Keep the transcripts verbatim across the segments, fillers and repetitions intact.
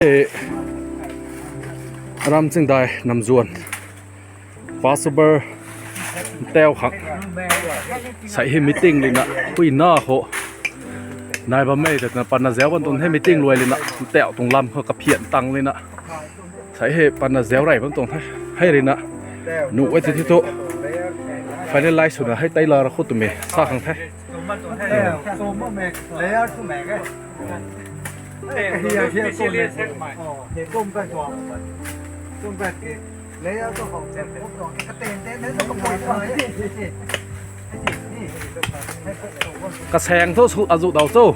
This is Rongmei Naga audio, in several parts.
E, Ramchingdai Namzuan Passover tau khang sei hei meeting lina pui na ho nai bam mei ta na patna zau bam tuang the. Meeting luai lina tau tuang lam ho kaphian tang lina sei hei patna zau rey bam tuang the. Hei rina nu e ti thu finalize swna hei tei la ra khou twmei sa khang the. Kasaeng thu su azu dau cho. Oh.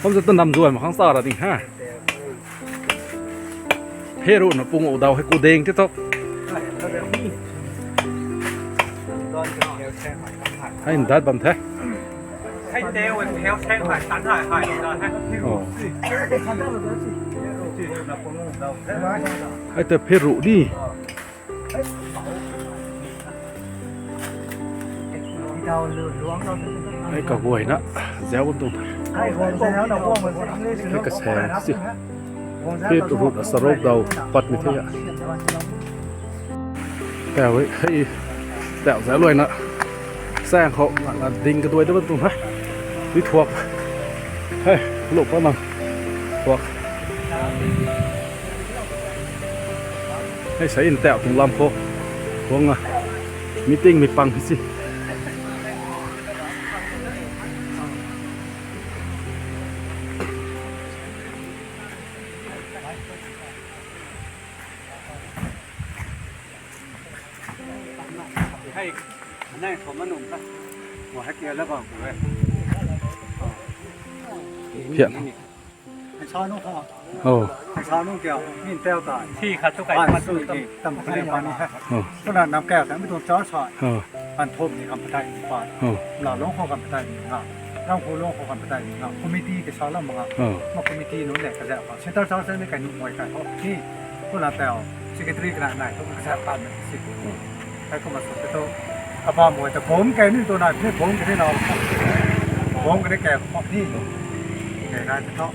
Kum sa tu Namzuan mak khang sa ra ding ha. Hei ruhna pung u dau hei ku ding ti thu. Hei ndat bam the. Oh. Hei ta phe ruh di. Hei kaguayna zau bam tuang the. Hei kasaeng si. Hei ruhna sarok dau pat ni the a. Tau hei, hei, tau zau luaina saeng khou na ding kaduai da bam tuang the. Tui thuak. Hei, lu pa mang. Thuak. Hei sei in tau tuang lam khou. Tuang a. Meeting mei pang si. Hei, anei khou ma nung ta. Wo hei kia la bam ku e. Phian. Sa nung kha. Oh. Sa nung kia, min tau ta. Thi khat tu kai. Ai, ma tu tam, tam kane pa ni hai. Oh. Kumna nam kau ta mi tuang char sa. Oh. An thom ni kam patai ni pa. Oh. La long khou kam patai ni nga. Ram khou long khou kam patai ni nga. Committee ke sa lam nga. Oh. Ma committee nunc le kazauh pa. Centre char sa ni kai nunc moi kai ho. Ni. Kumna tau. Secretary kana nai tu kazauh pa ni si. Oh. Hei kumna sw tu. Apa moi ta bom kai ni tu na, ni bom kai ni na. Bom kai ni kai ho ni. Kai kai tu.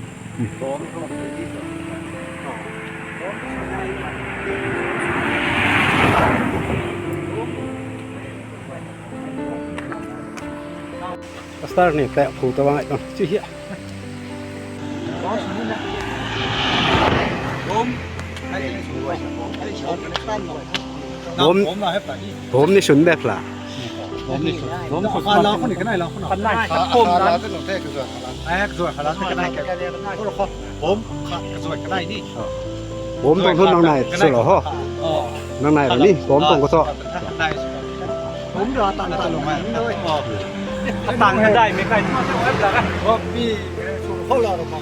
Pastor ni pek phu ta bang ai bang chi hia. Bom, bom ni sun bek la. Bom ni sun. Bom ni sun. Kan nai, kan bom na. Ai, kazua khalak kanai ke. Bom kazua kanai ni. Bom tuang thu nang nai sw lo ho. Nang nai lo ni, bom tuang khou thu. Bom ra tan tan lo mai. Tan kadai mei kai tu ma se web la ka. Bom pi sw ho la lo ma.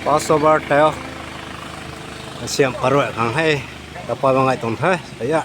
Passover tau. Siam parui khang hei. Tapa bang ai tuang the. Aya.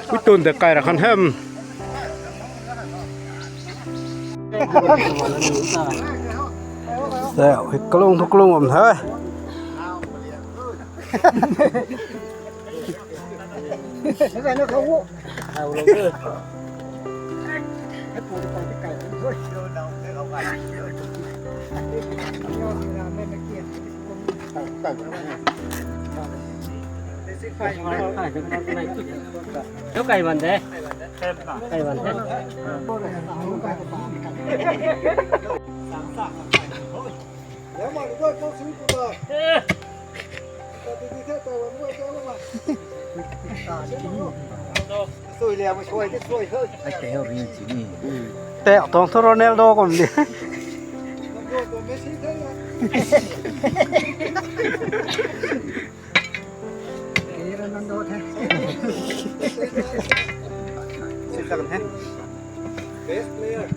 Pui tun de kai ra khan hem. Kalung thu kalung bam the. Tau kai bam de. Kai bam de. Tau tuang thu Ronaldo kum di. Best player.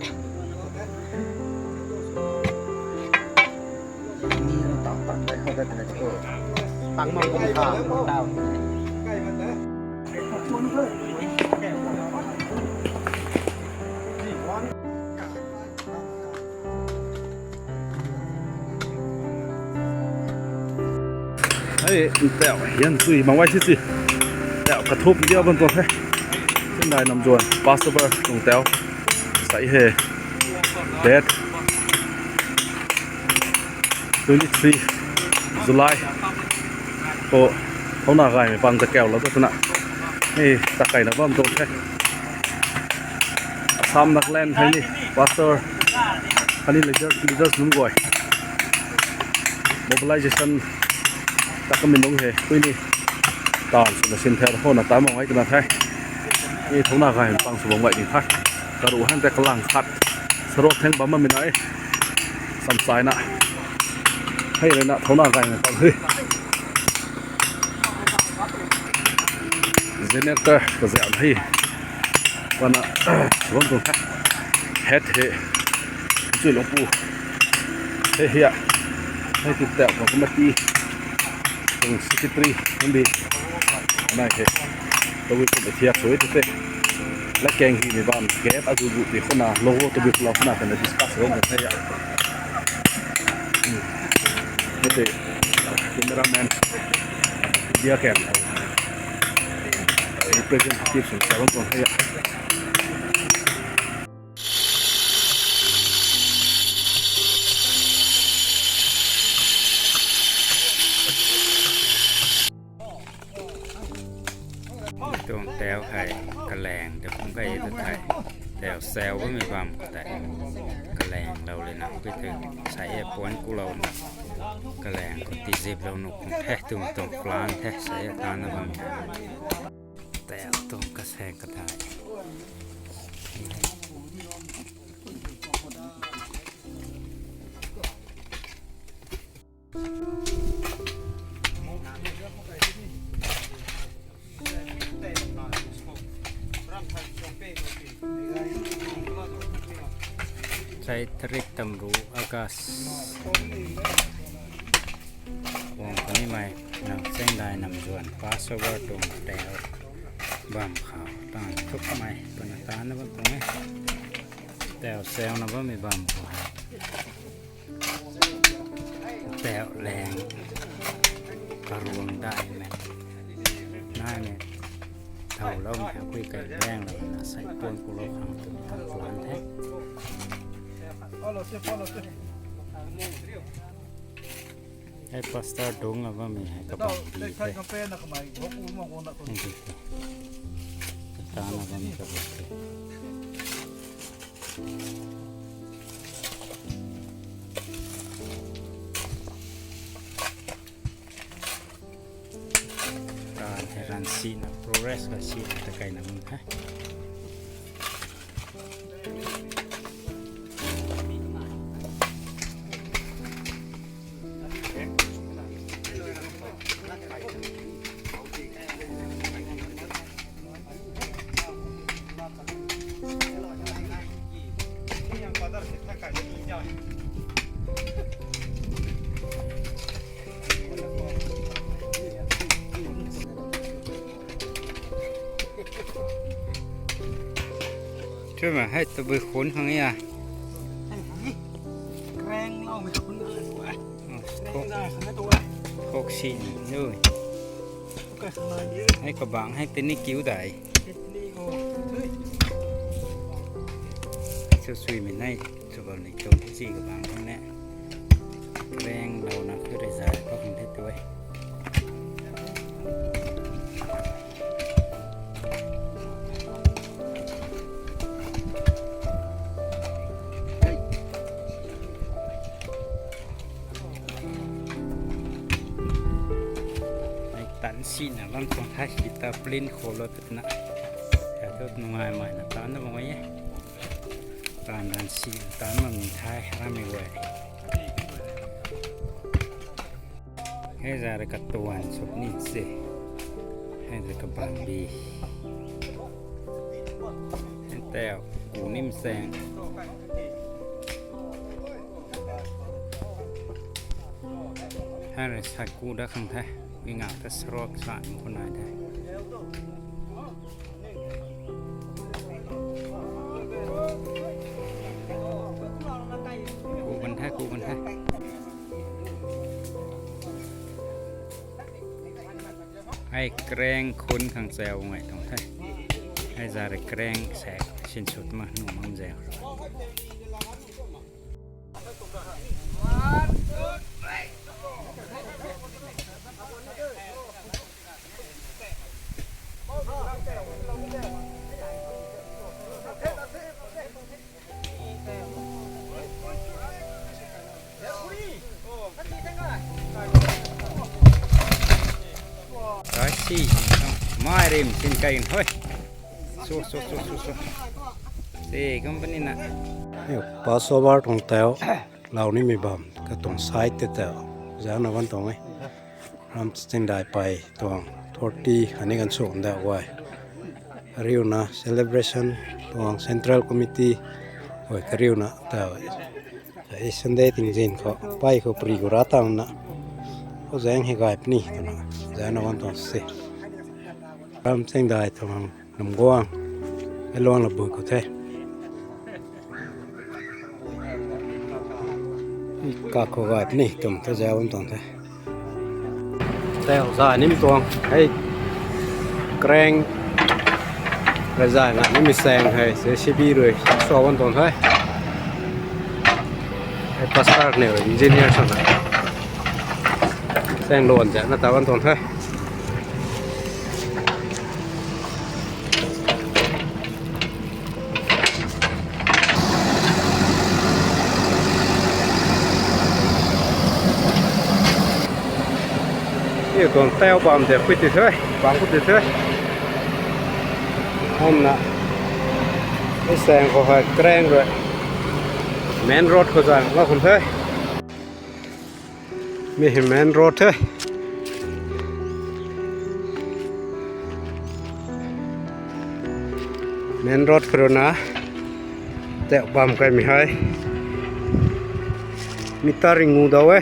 Hei, tau hian sui mang wai si si. Tau kathup dia ban tuang the. Sindai Namzuan, Passover tuang tau. Sai he. Date twenty three July. Ko, thouna gaymei pang ta kau la tu na. Hei, ta kaina bam tuang the. Assam, Nagaland hei ni, pastor, khatni leaders, leaders nunc guay. Mobilization ta kamei nunc hei, pui ni. Tan swna sin the, hona ta mang ai twna the. Ni thouna gay pang sw bam gay ni the. Karu han te kalang khat. Sarok theng bam ma mi na e. Samsai na. Hei le na thouna gay na pang hei. Generator ka zan hei. Wana, wan tu kha. Het he. Chui lung pu. He he a. Hei tu tau ka committee. Tung secretary. Nambi. Nai he. Tawi kum e thiak sui tu te. La keng hi mi bam. Gap azu bu ti khona. Logo tu bi khona khona kana discuss rom kan the ya. Hmm. Mete cameraman, media kan, representative sung sa bam tuang the ya. Tuang tau hei kaleng ta kum kai ta thei. Tau sau bammei bam khou tei. Kaleng lou le na pui tei. Sai e puan ku lou na. Kaleng khou tizip lou nu kum the, tum tuang plan the, sai e tana bam. Tau tuang kaseng kathai. Sai tarik tamru August. Wang kanimei nang Sengdai Namzuan Passover tuang tau bam khou tan thukmei pana tana bam tuang e. Tau sau na bammei bam khou hei. Tau leng karuang daimei. Naimei thau loumei hei kui kai leng lou na sai puan ku lou khang tu khang plan the. Hei pastor dung a bammei hei kabang bi the. Tana bammei kabang the. Ran hei ran sina progress ka sina ta kaina mun the. Chuma hei tabui khun khang ya. Hei hei. Kreng lou mei khun khang tu ai. Khok, khok si ni nui. Hei kabang hei tini kiu dai. Su sui mi nai, su bam ni tung si kabang hei ne. Kreng lou na khu rui zai pa khang the tu ai. Ai tan si na bam tuang thai si ta plin khou lou twna. Ya tu nungai mai na tan na bam e. Tan ran si tan na mi thai ram mi wai. Hei za rui katuan suk ni se. Hei za kabang bi. Tau, ku nim seng. Hei rui sai ku dat khang the. Wi ngak ta sarok sa ni khou nai the. Ku kan the, ku kan the. Hei kreng khun khang chau ngai tuang the. Hei za rui kreng se sinsut ma nu mang zau. Kasi, mai rim sin kain hoi. So, so, so, so, so. Si company na. Passover tuang tau, lau nimei bam, katuang side te tau. Zana wan tuang e. Ram Chingdai pei tuang thirty ani kan sw nda uai. Kariuna celebration tuang Central Committee uai kariuna tau. Sunday tingzin khou pei khou pri khou ra tang na. Khou zaeng hei gay puni twna zaeng na wan tuang se. Ram Chingdai tuang nam guang. Hei luang la bu khou the. Kak khou gay puni twm the zau wan tuang the. Tau zay nim tuang hei. Kreng rui zay na nimei seng hei, J C B rui sa wan tuang the. Hei pastor ni rui engineer sa na. Seng luan zay na ta wan tuang the. Ni tuang tau bam de pui ti the, bam khou ti the. Hamna, mi seng khou hei kreng rui main road khou zang la khun the. Mi hei main road the. Main road khou rui na tau bam kaimei hei meter ringngu dau e.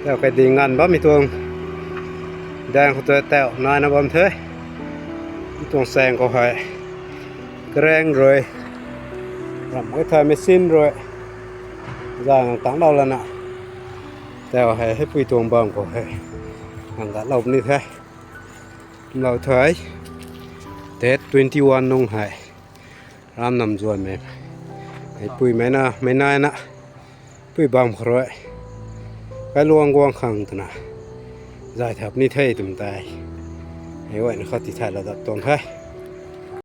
Tau kai ding nganv bammei tuang daeng khou tu tau naina bam the. Mi tuang seng khou hei kreng rui, ram e thei machine rui zang tangclou lana, tau hei hei pui tuang bam khou hei ngang gatlou puni the. Lou thei, date twenty one nung hei ram nam zuanmei, hei pui mei na mei naina pui bam khou rui kailuang guang khang twna zay thap ni the twm tei, hei guayna khou ti thaylou dat tuang the.